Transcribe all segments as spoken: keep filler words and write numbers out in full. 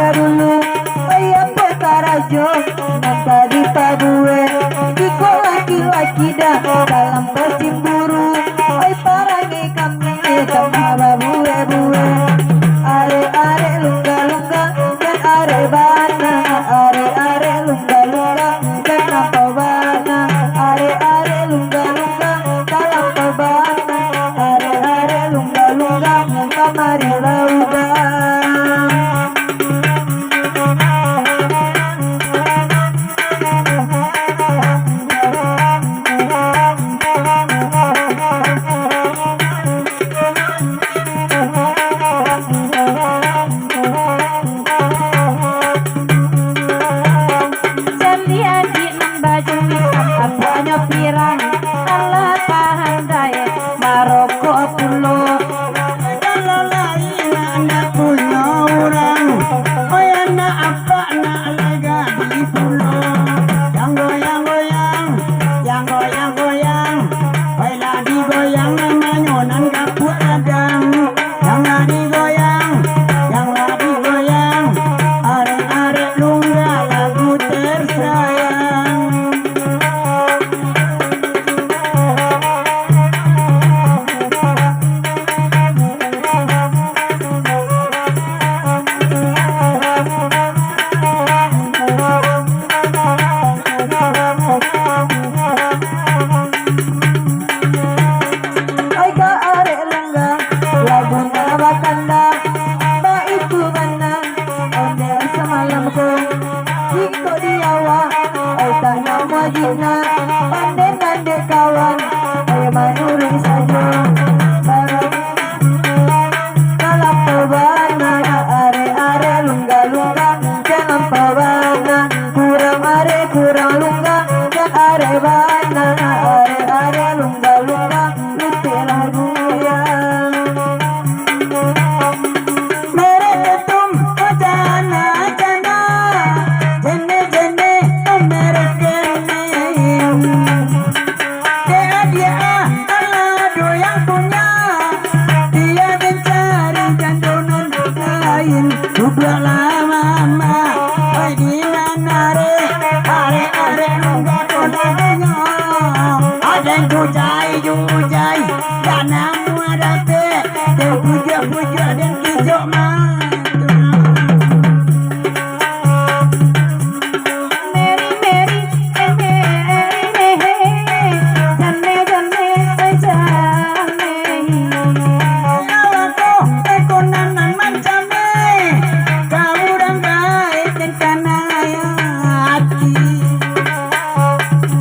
Dulu, oi, apo karajo nan ka dipabuek? Iko laki-laki dah dalam pacimburu. Oi, parangai kami tangah babuek-buek. Arek-arek lungga-lungga, jan arek bana. Arek-arek lungga-lungga, jan nampak bana. Arek-arek lungga-lungga, jan nampak bana. Arek-arek lungga-lungga, kamari lah udah. Caliak adik nan baju itam, abuaknyo pirang, alah pandai marokok pulo. Kalau lain anak punyo urang, oi, anak apak nak lai gadih pulo. Yang goyang-goyang, yang goyang-goyang, oi, lah digoyang namonyo nan gapuak gadang. Yang lah digoyang, yang lah digoyang, arek-arek lungga lagu tersayang. Ai ka arek lungga, lagu nan bakanda, baitu bana, ondeh samalam ko. Jikok di awak, ai tak namo jinak, pandai nan dek kawan, ai manuruik sajo. Barang Talampau bana, arek-arek lungga-lungga, jan lampau bana, kurang arek, kurang lungga, jan arek bana, arek-arek lungga-lungga, lutiklah guyang. Merek ketum, oh, jana, jana, jenih-jenih, oh, merek kening. Dek adiak ah, alah ado yang punyo, dia mencari jando nan lain. Duduaklah mama, oi, di nan arek, arek-arek lungga kodanyo. Aden jujai-jujai, dan amu dapek, den pujuak-pujuak, den kijok mah. Meri, meri, eh, meri, eh, jane, jane, eh, jane. Awak ko, eh, konangan mancam, eh, ka urang gaek den kanai ati.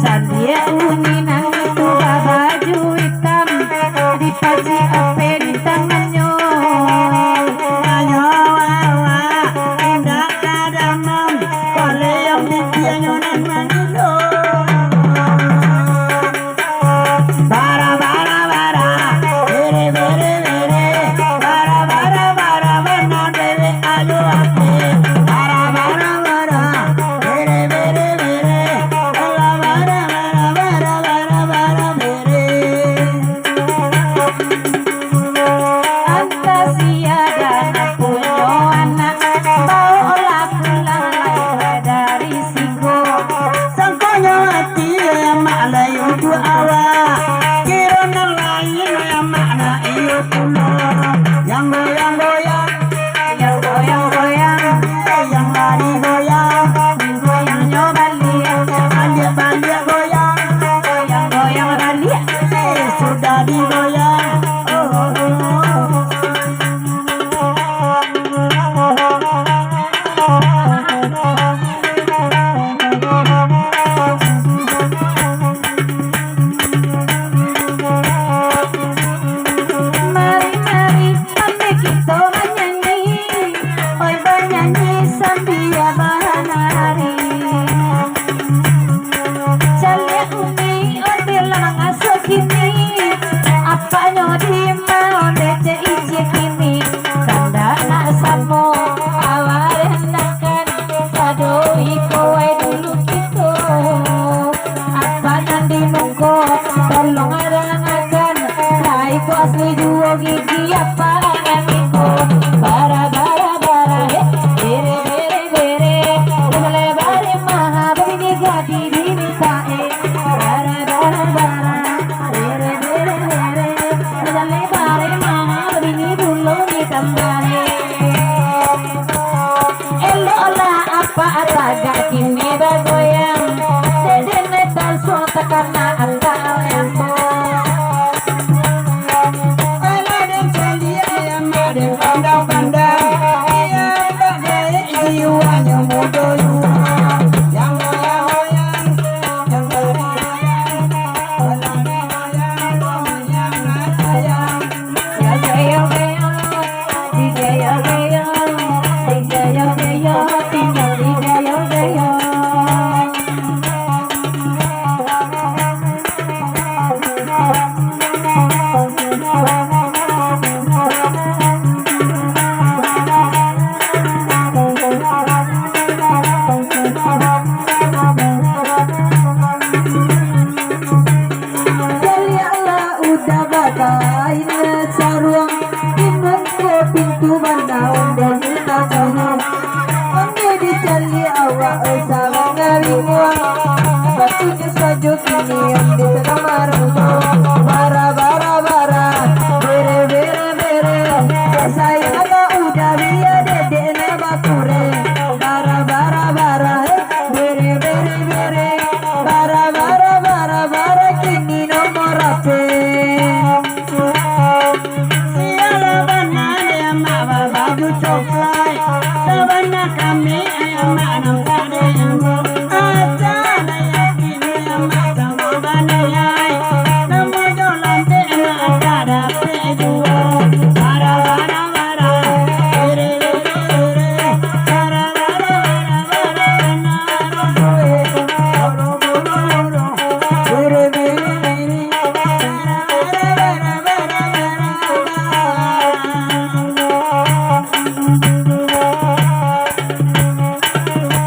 Caliak uni nan itu babaju itam, dipacik ape di tangannyo. Ayo, awak, indak Kadamam, paliang pikianyo nan mangilu. Bara, bara, bara, bere, bere, bere. Bara, bara, bara, bana dewek ayo ape. Bara, bara, bara, bere, bere, bere. Bara, bara, bara, bara, bara, bara, bere. Antasia nan punyo anak, baolah pulang lai dari sigo. Sangkonyo ati amak lai untuak awak, kiro nan lain amak nak iyo pulo. Yang goyang-goyang, yang goyang-goyang, yang lari goyang, goyangnyo baliak, baliak-baliak goyang, goyang-goyang baliak. Eh, sudah digoyang. Oh, oh, oh, oh. Mari, mari, pandai kito manyanyi. Oi, banyanyi sambia banari. Caliak uni, ondeh lah mangaso kini. Apaknyo dima, ondeh cek icik kini. Kandak nak samo, awak randakan. Sado iko wai dulu kito. Apak nan di muko, tolong adangakan. Lah iko asli juo gigi apak nan iko. Bara, bara, bara, he, bere, bere. Kini onde sadang marangkau. Bara, bara, bara, bere, bere, bere. Sayang agak udah biar dedek nak bakureng. Bara, bara, bara, eh, bere, bere, bere. Bara, bara, bara, bara, kini nomor ape? Sialah bana dek amak babaju coklat, sabana kami amak nampak dek ambo. Aca daya kini amak samo baniai, namo jo lambek amak ka dapek juo. Bara, bara, bara, ere, ere, ere, bara, bara, bara, bara, bara, ere, ere, ere.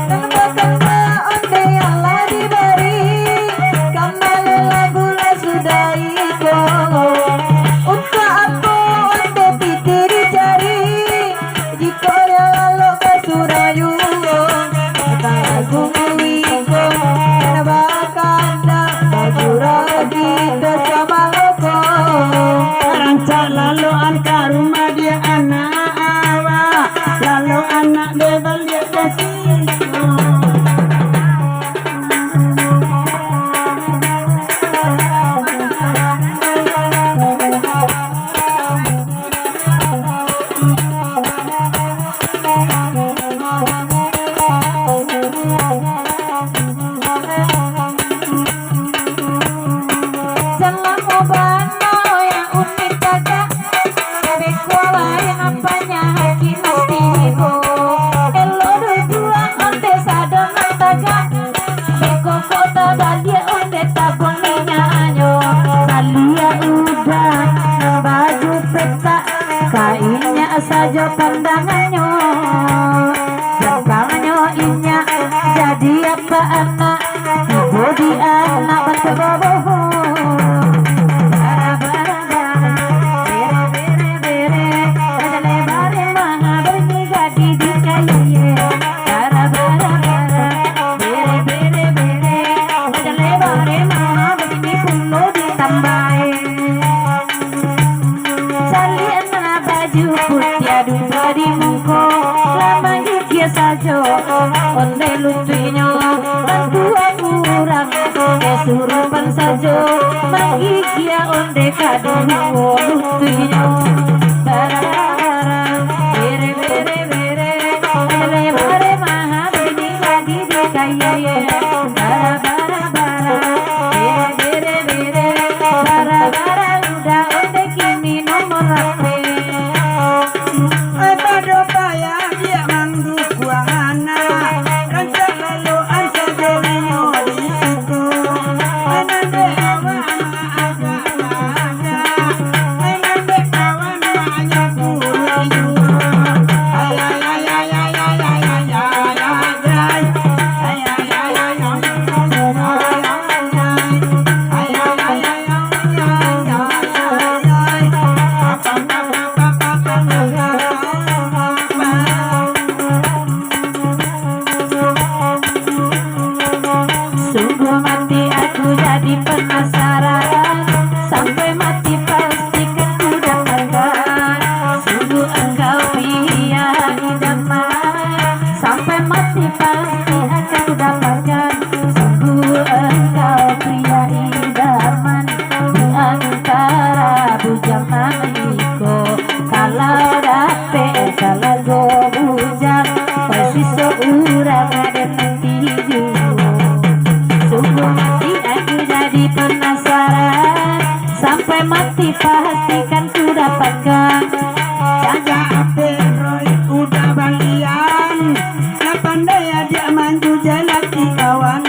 Tambah-tambah onde yang lah dibari, kambalilah gula sudah iko. Untuak apo onde pitih dicari? Jikok nyo lalok ka surang juo, talagu mawiko, nan bakandak bajurah di desa Maloko. Rancak lalokan ka rumah dia anak awak, lalok anak dia baliak ka siko. Salamo bana yang unik tagak, beko lain apanya haki mati ko. Elo duduak onde sadang nan tagak, beko kota baliak onde tabuang minyaknyo. Saliak udah nan baju petak, ka inyak sajo pandangannyo. Jangkangnyo inyak jadi apak anak, tibo di anak bantuak boboho. Bara, bara, bara, bere, bere, bere, bajale bare maha babunyi gadi di kayu ye. Bara, bara, bara, bere, bere, bere, bajale bare maha babunyi pulo di tambae. Caliak nan baju putiah duduak di muko, lah manggigia sajo onde luntuihnyo. Bantuak urang kesurupan sajo, manggigia onde kaduo luntuihnyo. Bara, bara, bere, bere, bere, bere, bare maha babunyi gadi di kayu ye. Bara, bara, bara, bere, bere, bere, bara, bara, udah onde kini nomor ape? Ai pado payah diak mandukuang anak, rancak lalokan sajo inyo di siko. Ai nan dek awak anak agak. Sungguah mati aku jadi penasaran, sampai mati pasti kan ku dapatkan. Sungguh engkau pria idaman, sampai mati pasti akan ku dapatkan. Sungguh engkau pria idaman, di antara bujang nan iko. Kalau dapek salago bujang, oi siso urang aden nanti juo. Sungguh mati aku jadi penasaran, sampai mati pastikan ku dapatkan. Sajak apek roh udah balian, lah pandai adiak manju jalaki kawan.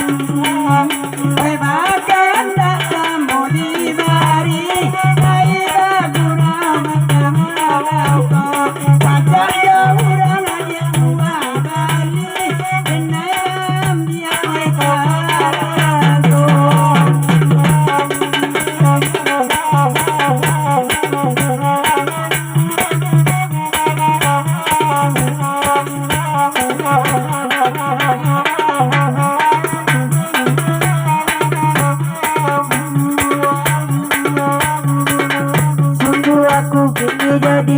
Oi bakandak samo dibari, ai baguna macam rokok. Pacak jo urang agiah buah bali, denai ambiak oi karajo.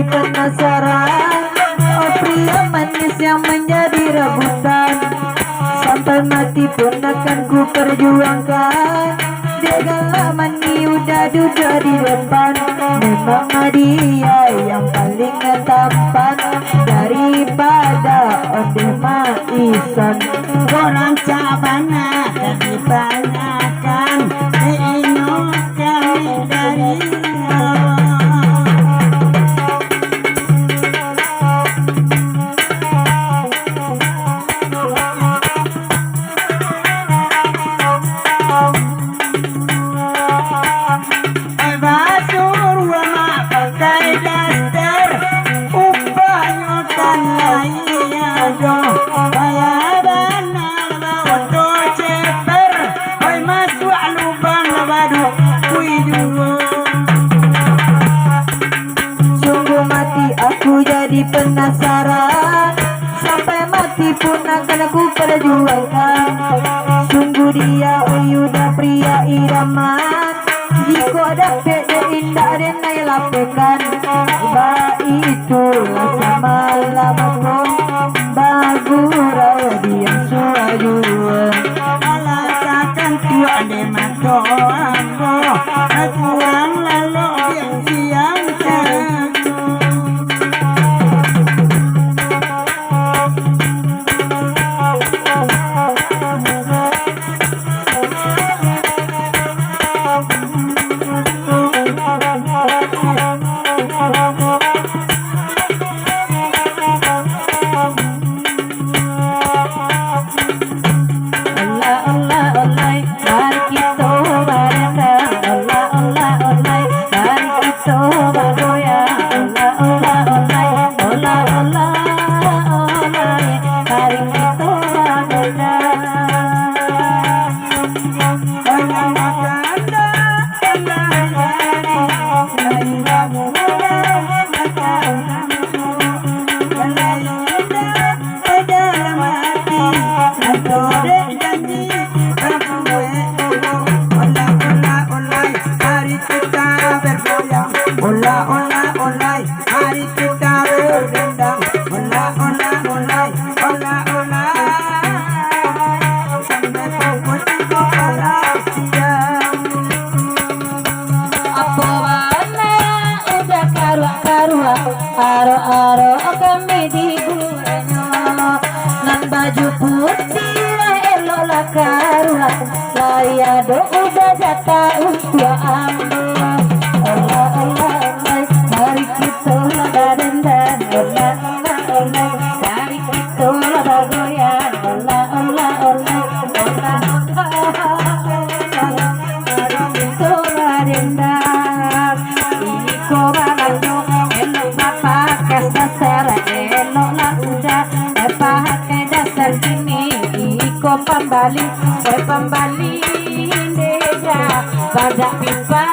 penasaran, oh pria manis yang menjadi rebutan. Sampai mati pun akan ku perjuangkan. Dia galak mandi udah duduk di depan. Memang dia yang paling tampan daripada Ondeh Maisan. Kok rancak bana dibanyakan, eh, inyo kami dari Basuruah mak pakai daster, upahnyo kan lai ado. Payah bana baoto ceper, oi masuak lubang baduk kui juo. Sungguh mati aku jadi penasaran, sampai mati pun akan aku perjuangkan. Sungguh dia, oh Yuda, pria idaman. Jikok dapek dek indak den nai lapekan. Baitulah samalam aku bagurau diam suah juo. Alah takkan tuak dek mato ambo, kurang lalok dek siang. Olah, olah, olai, mari kito badendang. Olah, olah, olai, mari kito bagoyang. Olah, olah, olai, olah, olah, olai, mari kito badendang. Olah, olah, olai, mari kita badendang. Olah, olah, olai, olah, olah. Sampai pukul tigo malam siang. Apo bana udah karuak-karuak, arok-arok kami di gurenyo. Nan baju putiah elok lah karuak, lai ado udah jatah untuak ambo. Olah, olah, olai, mari kito lah badendang. Olah, olah, olai, mari kito lah bagoyang. Olah, olah, olai, olah, olah, mari kito badendang. Iko baranyo elok lah pakai daster, elok lah udah pakai daster kini. Iko pambali, oi pambali, deja, badak pipa.